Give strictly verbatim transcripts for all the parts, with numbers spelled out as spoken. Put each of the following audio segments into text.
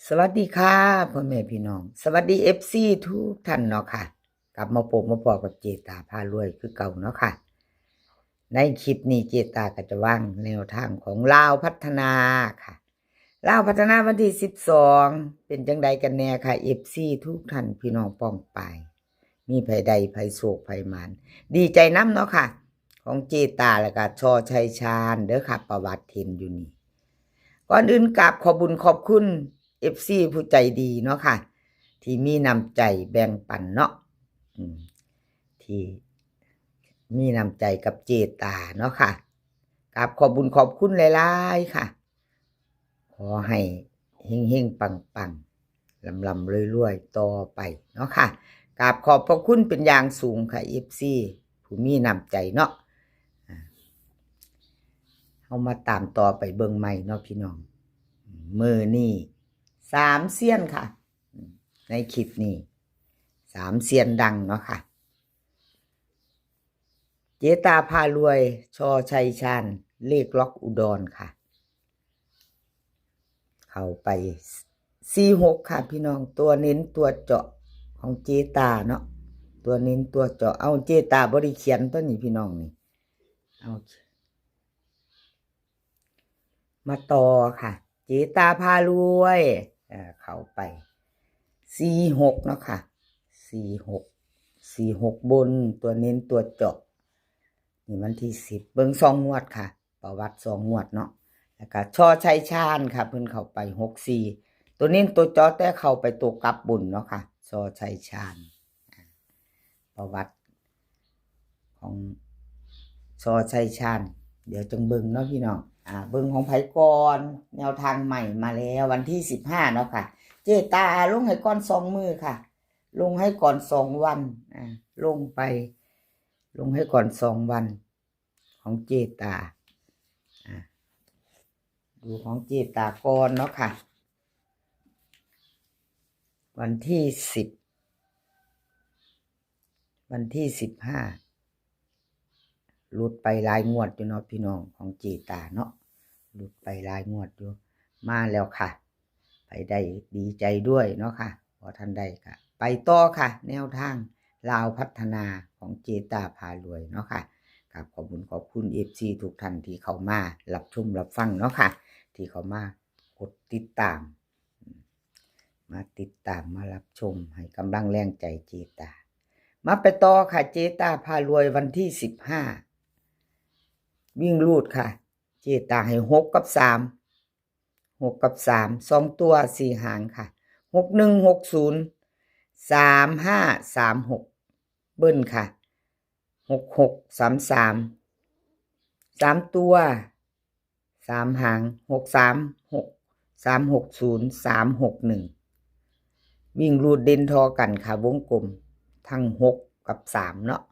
สวัสดีค่ะพ่อแม่พี่น้อง สวัสดีเอฟซีทุกท่านเนาะค่ะ กลับมาพบมาพ้อกับเจตาพารวยคือเก่าเนาะค่ะ ในคลิปนี้เจตาก็จะวางแนวทางของลาวพัฒนาค่ะ ลาวพัฒนาวันที่สิบสอง เป็นจังใดกันแน่ค่ะเอฟซีทุกท่านพี่น้องป้องปาย มีไผใดไผโศกไผหมาน ดีใจนำเนาะค่ะ ของเจตาแล้วก็ชอชัยชาญเด้อค่ะ ประวัติเห็นอยู่นี่ ก่อนอื่นกราบขอบบุญขอบคุณเอฟซีผู้ใจดีเนาะค่ะ ที่มีน้ำใจแบ่งปันเนาะ อืม ที่มีน้ำใจกับเจตาเนาะค่ะ กราบขอบบุญขอบคุณหลายๆค่ะ ขอให้เฮงๆปังๆ ลำๆรวยๆต่อไปเนาะค่ะ กราบขอบพระคุณเป็นอย่างสูงค่ะเอฟซีผู้มีน้ำใจเนาะ อ่า เฮามาตามต่อไปเบิ่งใหม่เนาะพี่น้อง มื้อนี้สามเซียนค่ะ ในคลิปนี้สามเซียนดังเนาะค่ะ เจตาพารวย ชอชัยชาญ เลขล็อกอุดรค่ะ เข้าไปสี่หกค่ะพี่น้อง ตัวเน้นตัวเจาะของเจตาเนาะ ตัวเน้นตัวเจาะ เอาเจตาบ่ได้เขียนตัวนี้พี่น้องนี่ เอา มาต่อค่ะ เจตาพารวย เอ่อ เข้าไปสี่หกเนาะค่ะ สี่หก สี่หกบน ตัวเน้นตัวเจาะ นี่วันที่สิบ เบิ่งสองงวดค่ะ ประวัติสองงวดเนาะ แล้วก็ชอชัยชาญค่ะ เพิ่นเข้าไปหกสี่ ตัวเน้นตัวเจาะแต่เข้าไปตัวกลับบนเนาะค่ะ ชอชัยชาญ ประวัติของชอชัยชาญ เดี๋ยวจังเบิ่งเนาะพี่น้อง อ่า เบิ่งของไผก่อน แนวทางใหม่มาแล้ววันที่สิบห้าเนาะค่ะ เจตาลงให้ก่อนสองมื้อค่ะ ลงให้ก่อนสองวัน อ่า ลงไป ลงให้ก่อนสองวัน ของเจตา อ่า ดูของเจตาก่อนเนาะค่ะ วันที่สิบ วันที่สิบห้า หลุดไปหลายงวดอยู่เนาะพี่น้อง ของเจตาเนาะ หลุดไปหลายงวดอยู่ มาแล้วค่ะ ไผได้ดีใจด้วยเนาะค่ะ บ่ทันได้ก็ไปต่อค่ะ แนวทางลาวพัฒนาของเจตาพารวยเนาะค่ะ กราบขอบบุญขอบคุณเอฟซีทุกท่านที่เข้ามารับชมรับฟังเนาะค่ะ ที่เข้ามากดติดตาม มาติดตามมารับชมให้กำลังแรงใจเจตา มาไปต่อค่ะ เจตาพารวยวันที่สิบห้า วิ่งรูดค่ะ เจตาให้หกกับสาม หกกับสาม สองตัวสี่หางค่ะ หกหนึ่ง หกศูนย์ สามห้า สามหก เบิ้ลค่ะ หกหก สามสาม สามตัว สามหาง หกสาม หกสาม หกศูนย์ สามหกหนึ่ง วิ่งรูดเด่นทอกันค่ะ วงกลมทั้งหกกับสามเนาะ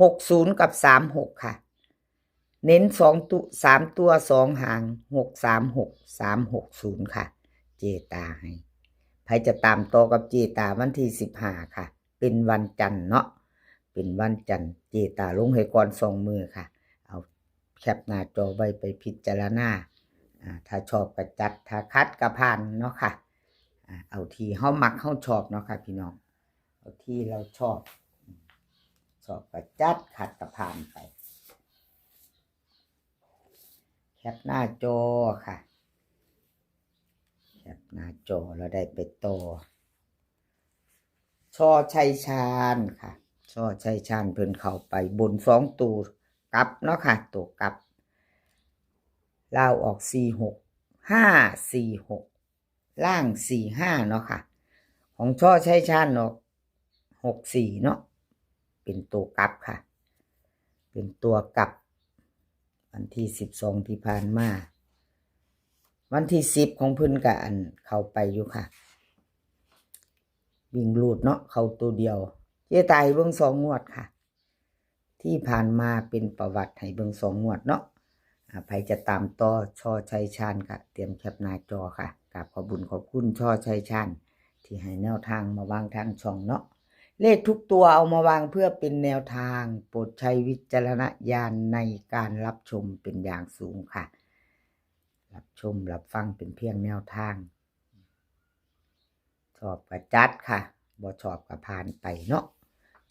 หกศูนย์ กับ สามหก ค่ะ เน้นสองตัว สามตัวสองหาง หกสามหก สามหกศูนย์ ค่ะ เจตาให้ ไผจะตามต่อกับเจตาวันที่สิบห้าค่ะ เป็นวันจันทร์เนาะ เป็นวันจันทร์ เจตาลงให้ก่อนสองมื้อค่ะ เอาแคปหน้าจอไว้ไปพิจารณา อ่า ถ้าชอบก็จัด ถ้าขัดก็ผ่านเนาะค่ะ อ่า เอาที่เฮามักเฮาชอบเนาะค่ะพี่น้อง เอาที่เราชอบ ชอบก็จัด ขัดก็ผ่านไป แคปหน้าจอค่ะ แคปหน้าจอแล้วได้ไปต่อ ชอชัยชาญค่ะ ชอชัยชาญเพิ่นเข้าไปบนสองตัวกลับเนาะค่ะ ตัวกลับ ลาวออกสี่หก ห้าสี่หก ล่างสี่ห้าเนาะค่ะ ของชอชัยชาญออกหกสี่เนาะ เป็นตัวกลับค่ะ เป็นตัวกลับ วันที่สิบสองที่ผ่านมา วันที่สิบของเพิ่นก็อันเข้าไปอยู่ค่ะ วิ่งรูดเนาะ เข้าตัวเดียว เจตาให้เบิ่งสองงวดค่ะ ที่ผ่านมาเป็นประวัติให้เบิ่งสองงวดเนาะ อ่า ไผจะตามต่อชอชัยชาญก็เตรียมแคปหน้าจอค่ะ กราบขอบบุญขอบคุณชอชัยชาญที่ให้แนวทางมาวางทางช่องเนาะ เลขทุกตัวเอามาวางเพื่อเป็นแนวทาง โปรดใช้วิจารณญาณในการรับชมเป็นอย่างสูงค่ะ รับชมรับฟังเป็นเพียงแนวทาง ชอบก็จัดค่ะ บ่ชอบก็ผ่านไปเนาะ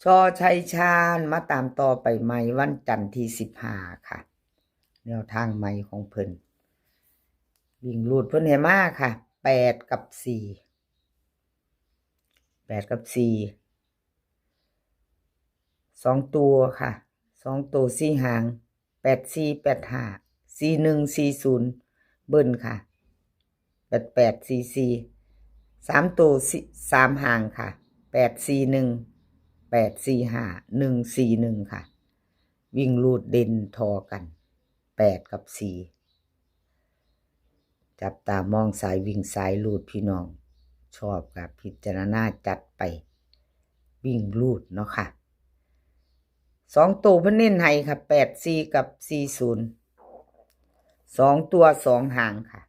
ชอชัยชาญ มาตามต่อไปใหม่วันจันทร์ที่สิบห้าค่ะ แนวทางใหม่ของเพิ่น วิ่งรูดเพิ่นให้มาค่ะ แปดกับสี่ แปดกับสี่ สองตัวค่ะ สองตัวสี่หาง แปดสี่ แปดห้า สี่หนึ่ง สี่ศูนย์ เบิ้ลค่ะ แปดแปด สี่สี่ สามตัวสี่ สามหางค่ะ แปดสี่หนึ่ง แปดสี่ห้า หนึ่งสี่หนึ่ง ค่ะ วิ่งรูดเด่นทอกัน แปดกับสี่ จับตามองสายวิ่งสายรูดพี่น้อง ชอบกับพิจารณาจัดไป วิ่งรูดเนาะค่ะ สองตัวเพิ่นเน้นให้ค่ะ แปดสี่ กับ สี่ศูนย์ สองตัวสองหางค่ะ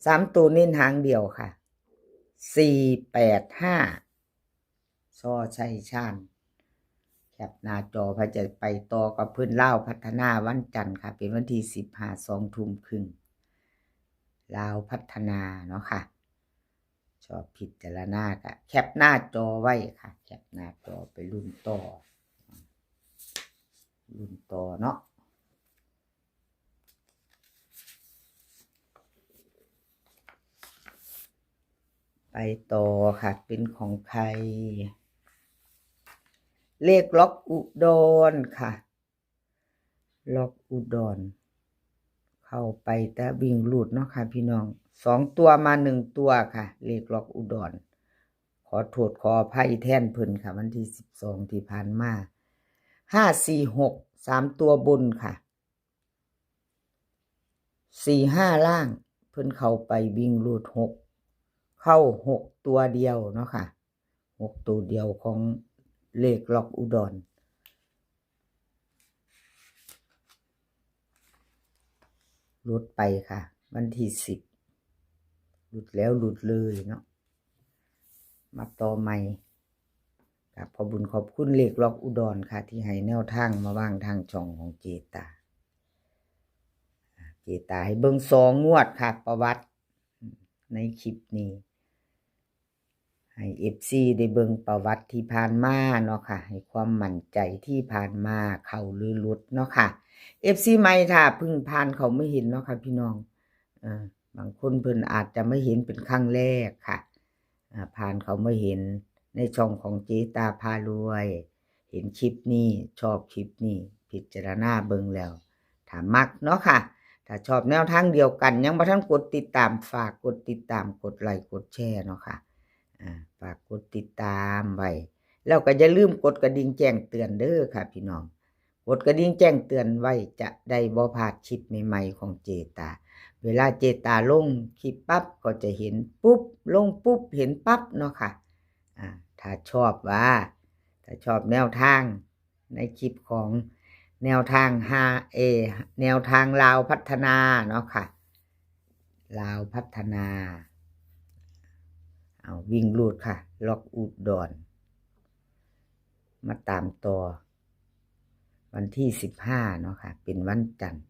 สามตัวเน้นหางเดียวค่ะ สี่แปดห้า ชอชัยชาญ แคปหน้าจอ ไผจะไปต่อกับเพิ่น ลาวพัฒนาวันจันทร์ค่ะ เป็นวันที่สิบห้า สองทุ่มครึ่ง ลาวพัฒนาเนาะค่ะ ชอบพิจารณาก็แคปหน้าจอไว้ค่ะ แคปหน้าจอไปลุ้นต่อ ลุ้นต่อเนาะ ไปต่อค่ะ เป็นของใคร เลขล็อกอุดรค่ะ ล็อกอุดร เข้าไปแต่วิ่งรูดเนาะค่ะพี่น้อง สองตัวมาหนึ่งตัวค่ะ เลขล็อกอุดร ขอโทษขออภัยแทนเพิ่นค่ะ วันที่สิบสองที่ผ่านมา ห้าสี่หก สามตัวบนค่ะ สี่ห้าล่าง เพิ่นเข้าไปวิ่งรูดหก เข้าหกตัวเดียวเนาะค่ะ หกตัวเดียวของเลขล็อกอุดร หลุดไปค่ะ วันที่สิบ หลุดแล้วหลุดเลยเนาะ มาต่อใหม่ ครับ ขอบบุญขอบคุณเลขล็อกอุดรค่ะ ที่ให้แนวทางมาวางทางช่องของเจตา อ่า เจตาให้เบิ่งสองงวดค่ะ ประวัติ ในคลิปนี้ ให้ เอฟซี ได้เบิ่งประวัติที่ผ่านมาเนาะค่ะ ให้ความมั่นใจที่ผ่านมาเข้าหรือหลุดเนาะค่ะ เอฟซี ใหม่ถ้าเพิ่งผ่านเข้ามาเห็นเนาะค่ะพี่น้อง เอ่อ บางคนเพิ่นอาจจะมาเห็นเป็นครั้งแรกค่ะ อ่า ผ่านเข้ามาเห็นในช่องของเจตาพารวย เห็นคลิปนี้ ชอบคลิปนี้ พิจารณาเบิ่งแล้ว ถ้ามักเนาะค่ะ ถ้าชอบแนวทางเดียวกัน ยังบ่ทันกดติดตาม ฝากกดติดตาม กดไลค์ กดแชร์เนาะค่ะ อ่า ฝากกดติดตามไว้ แล้วก็อย่าลืมกดกระดิ่งแจ้งเตือนเด้อค่ะพี่น้อง กดกระดิ่งแจ้งเตือนไว้ จะได้บ่พลาดคลิปใหม่ๆของเจตา เวลาเจตาลงคลิปปั๊บก็จะเห็นปุ๊บ ลงปุ๊บเห็นปั๊บเนาะค่ะ อ่า ถ้าชอบว่า ถ้าชอบแนวทางในคลิปของแนวทาง ห้าเอ แนวทางลาวพัฒนาเนาะค่ะ ลาวพัฒนา เอาวิ่งรูดค่ะ ล็อกอุดร มาตามต่อ วันที่สิบห้าเนาะค่ะ เป็นวันจันทร์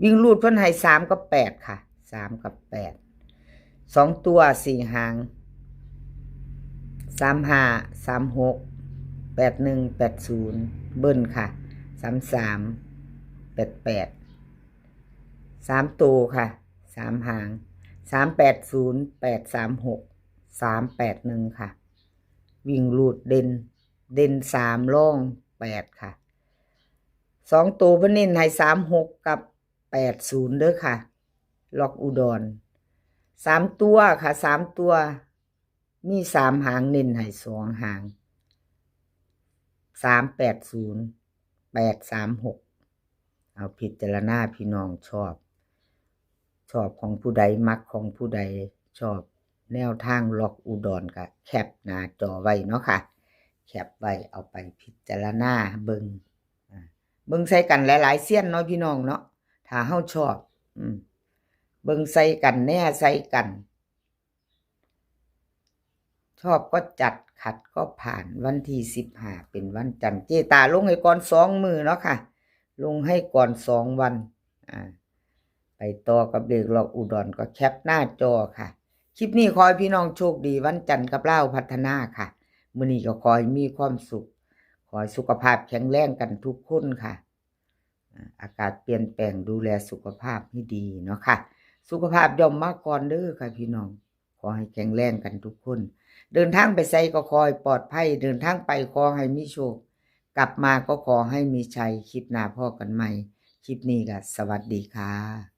วิ่งรูดเพิ่นให้สามกับแปดค่ะ สามกับแปด สองตัวสี่หาง สามห้า สามหก แปดหนึ่ง แปดศูนย์ เบิ้ลค่ะ สามสาม แปดแปด สามตัวค่ะ สามหาง สามแปดศูนย์ แปดสามหก สามแปดหนึ่ง ค่ะ วิ่งรูดเด่น เด่นสาม รองแปดค่ะ สองตัวเพิ่นเน้นให้สามหกกับแปดศูนย์เด้อค่ะ ล็อกอุดร สามตัวค่ะ สามตัว มีสามหาง เน้นให้สองหาง สามแปดศูนย์ แปดสามหก เอาพิจารณาพี่น้องชอบ ชอบของผู้ใด มักของผู้ใด ชอบแนวทางล็อกอุดรก็แคปหน้าจอไว้เนาะค่ะ แคปไว้เอาไปพิจารณาเบิ่ง อ่า เบิ่งใส่กันหลายๆเซียนเนาะพี่น้องเนาะ ถ้าเฮาชอบ อืม เบิ่งใส่กัน แน่ใส่กัน ชอบก็จัด ขัดก็ผ่าน วันที่สิบห้าเป็นวันจันทร์ เจตาลงให้ก่อนสองมื้อเนาะค่ะ ลงให้ก่อนสองวัน อ่า ไปต่อกับเลขล็อกอุดรก็แคปหน้าจอค่ะ คลิปนี้ขอให้พี่น้องโชคดีวันจันทร์กับลาวพัฒนาค่ะ มื้อนี้ก็ขอให้มีความสุข ขอให้สุขภาพแข็งแรงกันทุกคนค่ะ อ่า อากาศเปลี่ยนแปลง ดูแลสุขภาพให้ดีเนาะค่ะ สุขภาพย่อมมาก่อนเด้อค่ะพี่น้อง ขอให้แข็งแรงกันทุกคน เดินทางไปไสก็ขอให้ปลอดภัย เดินทางไปขอให้มีโชค กลับมาก็ขอให้มีชัย คลิปหน้าพ้อกันใหม่ คลิปนี้ก็สวัสดีค่ะ